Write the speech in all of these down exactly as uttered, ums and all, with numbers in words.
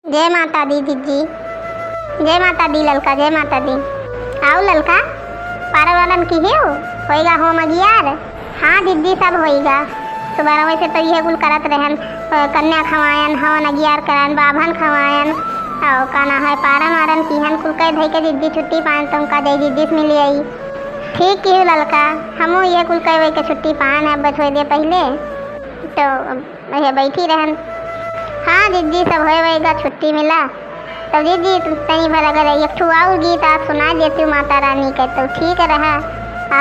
जय माता दी जिज्जी। जय माता दी ललका, जय माता दी। आउ ललका, पारन वारन किहेउ? होइगा होम अगियार? हाँ जिज्जी, सब होइगा। सुबह से तो इहे कुल करत रहन, अ, कन्या खवायन, हवन अगियार करन, बाभन खवायन, अउ का ना है, पारन वारन किहन, कुल कइ धइ के जिज्जी छुट्टी पायन, तो उनका जय जिज्जी से मिली आई। ठीक किहेउ ललका, हमहू इहे कुल कइ वइ के छुट्टी पायन, अब बस होइ दे पहिले। तो वह बैठी रहन। हाँ जिज्जी, सब होए वइगा, छुट्टी मिला। तो जिज्जी, तू तनी भर अगर एक ठो और गीत आज सुना देती माता रानी के, तो ठीक रहा।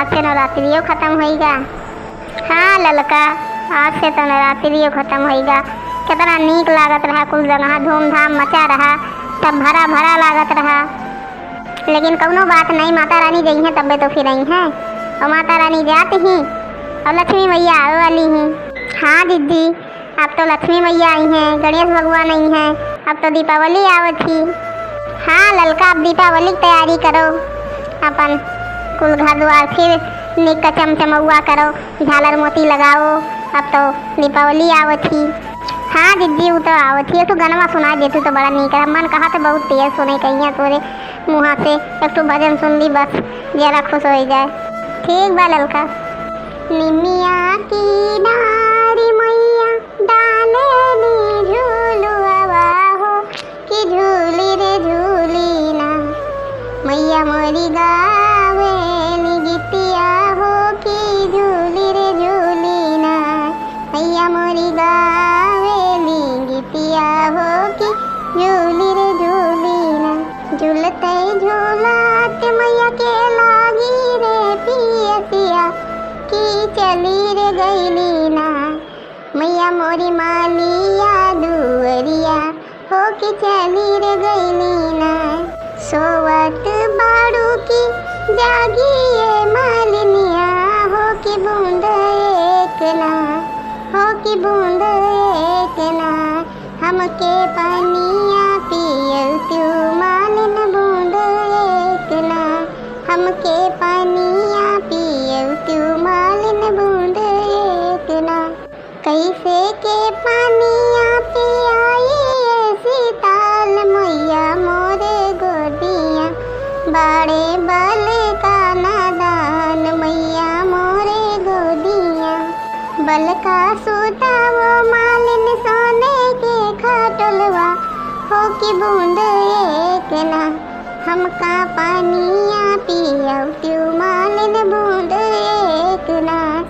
आज से नवरात्रियो खत्म होइगा। हाँ ललका, आज से तो नवरात्रियो खत्म होइगा। कितना नीक लागत रहा, कुल जगह धूमधाम मचा रहा, सब भरा भरा लागत रहा। लेकिन कउनो बात नहीं, माता रानी जइहें तब्बे तो फिर अइहें। अउ माता रानी जात ही, अउ लक्ष्मी मैया आवे वाली ही। हाँ जिज्जी, अब तो लक्ष्मी मैया अइहें, गणेश भगवान अइहें, अब तो दीपावली आवत ही। हाँ ललका, अब दीपावली की तैयारी करो, अपन कुल घर द्वार फिर निक का चमचमौआ करो, झालर मोती लगाओ, अब तो दीपावली आवत ही। हाँ जिज्जी, उ तो आवत ही, एक ठो गनवा सुनाइ देतू तो बड़ा नीक रहा, मन कहत है बहुत तेज सुने कहिया तोरे मुँहा से एक ठो भजन सुन ली, बस जरा खुश होइ जाए। ठीक बा ललका। निमिया की डारी मैया डालेली झुलुआवा हो, कि झूली रे झूली ना। मैया मोरी गावेली गीतिया हो, कि झूली रे झूली ना। मैया मोरी गावेली गीतिया हो, कि झूली रे झूली ना। झूलते झूलत मैया के लागी रे पियसिया, कि चली रे गइली ना। मैया मोरी मालिया दुअरिया हो, कि चली रे गइली ना। सोवत बाड़ू कि जागी ए मालिनिया हो, कि बूंद एक ना, हो कि बूंद एक ना। हमके पनिया पियउतिउ मालिन बूंद एक ना, हमके पनिया पियउतिउ मालिन बूंद एक ना। कइसे के पनिया पियाई ए सीताल मैया मोरे गोदिया, बाड़े बलका नादान मैया मोरे गोदिया। बलका सुतावो मालिन सोने के खटोलवा, हो कि बूंद एक ना, हमका पनिया पियउतिउ मालिन बूंद एक ना।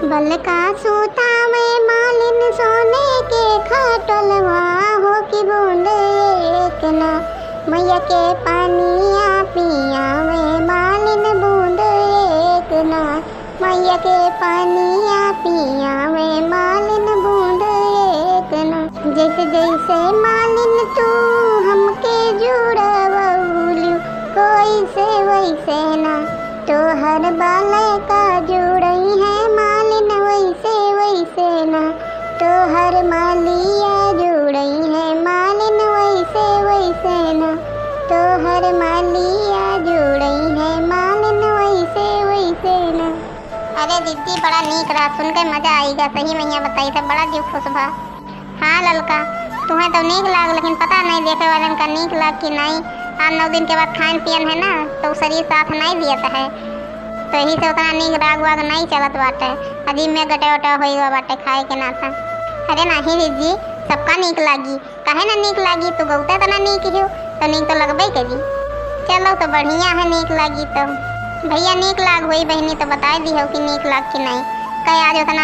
बलका सुतावे मालिन सोने के खटोलवा, हो कि बूंद एक ना। मैया के पनिया पियावे मालिन बूंद एक ना। मैया के पनिया पियावे मालिन बूंद एक ना। जइसे जइसे मालिन तू हमके जुड़वलिउ, ओइसे ओइसे ना। तोहर बलका जुड़इहें मालिन ओइसे ओइसे ना। तोहर मलिया जुड़इहें मालिन ओइसे ओइसे ना। तोहर मलिया जुड़इहें मालिन ओइसे ओइसे ना। अरे जिज्जी, बड़ा नीक रहा, सुन के मजा आइगा। सही मैया बताई थे, बड़ा जीव खुश भा। हाँ ललका, तुहें तो नीक लाग, लेकिन पता नहीं देखे वालन का नीक लाग कि नहीं। आठ नौ दिन के बाद खाइन पियन है ना, तो शरीर साथ नहीं दियत है, तो यही से उतना नीक राग वाग नहीं चलत बाटे। अजीब में गटे वटे होई हुआ बाटे खाए के नाता। अरे नहीं जिज्जी, सबका नीक लागी। काहे ना नीक लागी, तू गौते तना नीक हियो, तो नीक तो लगबे करी। चलो तो बढ़िया है, नीक लागी तो। भैया नीक लाग होई बहिनी, तो बताए दिहो कि नीक लाग कि नहीं। कहे आज उतना,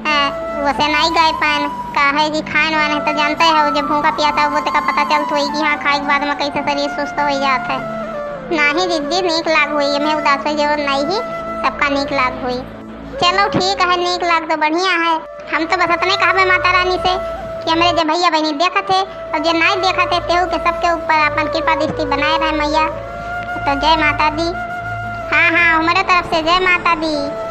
अ, वसे नहीं गाय पाएन, काहे कि खाएन वाएन है तो जानते हो, जब भूखा पियाता हो, वो तेका पता चलत होई कि हाँ, खाए के बाद में कैसे शरीर सुस्त हो जात है। नाही जिज्जी, नीक लाग होई, एमे उदास होई जरूरत नहीं ही, सबका नीक लाग होई। चलो ठीक है, नीक लाग तो बढ़िया है। हम तो बस अतने कहबे माता रानी से कि हमरे जे भैया बहिनी देखत है और जे नाई देखत है, तेहू के सबके ऊपर आपन कृपा दृष्टि बनाए रहे मैया। तो जय माता दी। हाँ, हाँ, हमरे तरफ से जय माता दी।